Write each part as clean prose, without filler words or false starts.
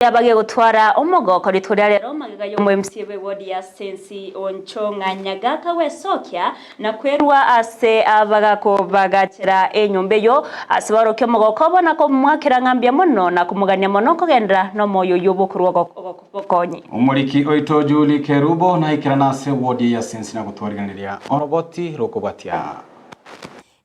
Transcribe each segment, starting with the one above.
Abagegotwara omogoko rituko ria rero magega y'omo-MCA bw'ewodi ya Sensi Onchong'a Nyagaka gwesokia na kwerua ase abagakobagachera enyomba eyio ase baorokia omogoko obo na komoakera ng'a mbuya mono na komogania mono kogenderera nomoyo oyio bw'okorua obokonyi. Omoriki oito Julie Kerubo naikerane ase ewodi ya Sensi na gotwarigereria oroboti rokobwatia.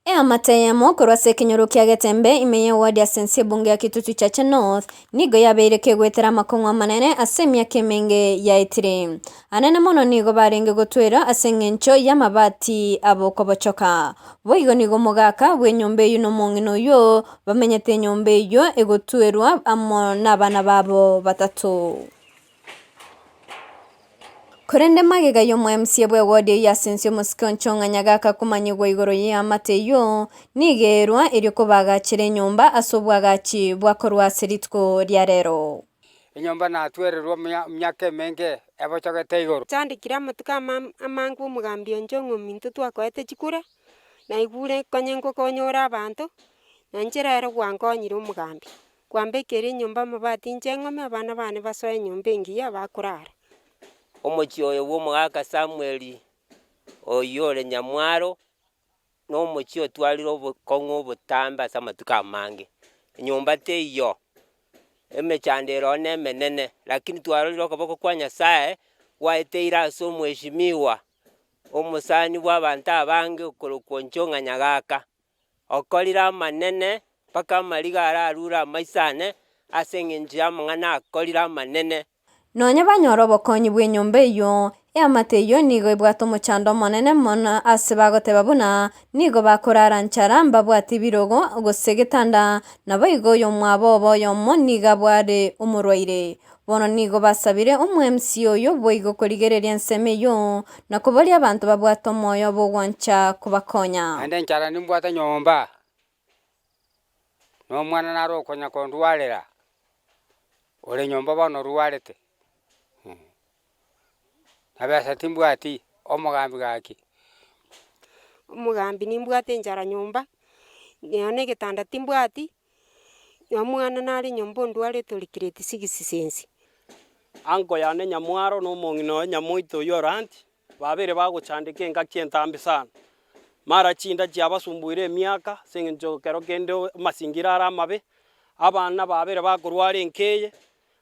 Eamate eyemo korwa ase ekenyoro kia Getembe ime y'eward ya Sensi ebunge ya Kitutu Chache North nigo yabeire kegwetera amakong'u amanene ase emiaka emenge yaetire. Anene mono nigo barenge gotwera ase eng'encho y'amabati abo kobochoka. Boigo nigo omogaka bw'enyomba eyio na omong'ina oyio bamenyete enyomba eyio egotwerwa amo nabana babo batato. Korende magega y'omoMCA bw'ewodi eyio ase ense omosike Onchong'a Nyagaka komanyigwa igoro y'eamate eyio, nigo erwa erio kobaagachera enyomba ase obwagachi bwa korwa ase rituko ria rero. Enyomba natwererwe emiaka emenge ebochogete igoro. Chandekire amatuko amange omogambi Onchong'a ominto twakoete chikura, naigure konye ngokonyora abanto, na inche rero gwankonyire omogambi. Kwambekeire enyomba amabati inche ng'ome abana bane basoe enyomba engiya bakorara. Omochie oyo bw'omogaka Samweli, oyio ore nyamwaro, nomochie otwarire obokong'u obotambe ase amatuko amange. Enyomba teiyo, emechando ere oo nemenene, lakini twarorire okoboko kwa Nyasaye gwaeteire ase omweshimiwa, omosani bw'abanto abange okorokwa Onchong'a Nyagaka. Okorire amanene mpaka amariga ararure amaiso ane, ase engencho y'amang'ana akorire amanene. Nonya banyora obokonyi bw'enyomba eyio, eamate eyio nigo ebwate omochando omonene mono ase bagoteba buna nigo bakorara nchara mbabwati birogo gose getanda, naboigo oyomwabo obo oyomo nigo abware omorwaire. Bono nigo basabire omo-MC oyo boigo korigereria ensemo eyio, na koboria abanto babwate omoyo bw'ogwancha kobakonya. Naende enchara nimbwate nyomba, na omwana naro okonya kondwarera, ore nyomba bono orwarete, na besa timbwati, omogambi gaki. Omogambi nimbwate enchara nyomba, nonya na egetanda timbwati. Omwana nare nyomba ondwarete ore grade six sensi. Anko yane nyamwaro na omong'ina oye nyamoito oyio ore anti, babeire bagochandeka engaki entambe sana. Mara chinda chiabasumbuire emiaka ase eng'encho kero kende amasingira are amabe, abana babeire bakorwara enka eye,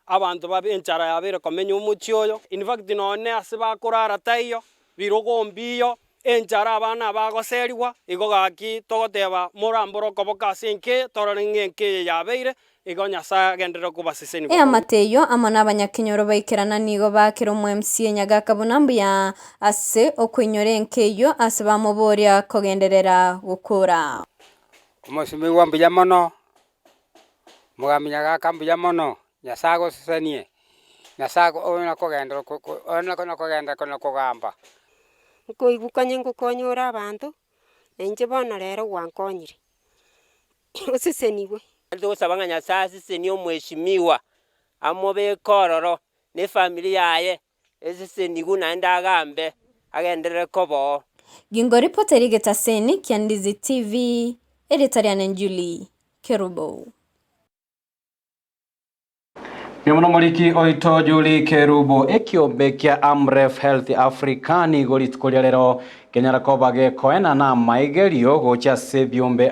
abanto babe enchara yabeire komenya omochie oyo, in fact nonye ase bakorara taiyo, birogo mbiyo, enchara abana abagoserigwa, igo gaki togoteba morambore okoboko ase enka eye, torore ng'a enka eye yabeire, igo Nyasae agenderere kobasesenia bokong'u. Eamate eyio amo nabanyakenyoro baikerana nigo baakera omo-MCA Nyagaka buna mbuya ase okoinyora enka eyio ase bamoboria kogenderera gokora. Omosomigwa mbuya mono, Omogambi Nyagaka mbuya mono, Nyasae agosesenie, Nyasae oyo nakogenderera ko ko oyo nakogenderera kona kogamba. Nkoigwa konya ngokonyora abanto, na inche bono rero gwankonyire, osesenigwe. Togosaba ng'a Nyasae asesenie omweshimiwa, amobeke ororo, na efamiri yaye, esesenigwe naende agambe, agenderere koba oo. Gingoripota rigetaseni kia Ndizi TV, erieta riane Julie Kerubo. Mbuya mono omoriki oito Julie Kerubo. Ekiombe kia Amref Health Africa nigo rituko ria rero kenyara koba gekoenana amaigerio gocha ase ebiombe.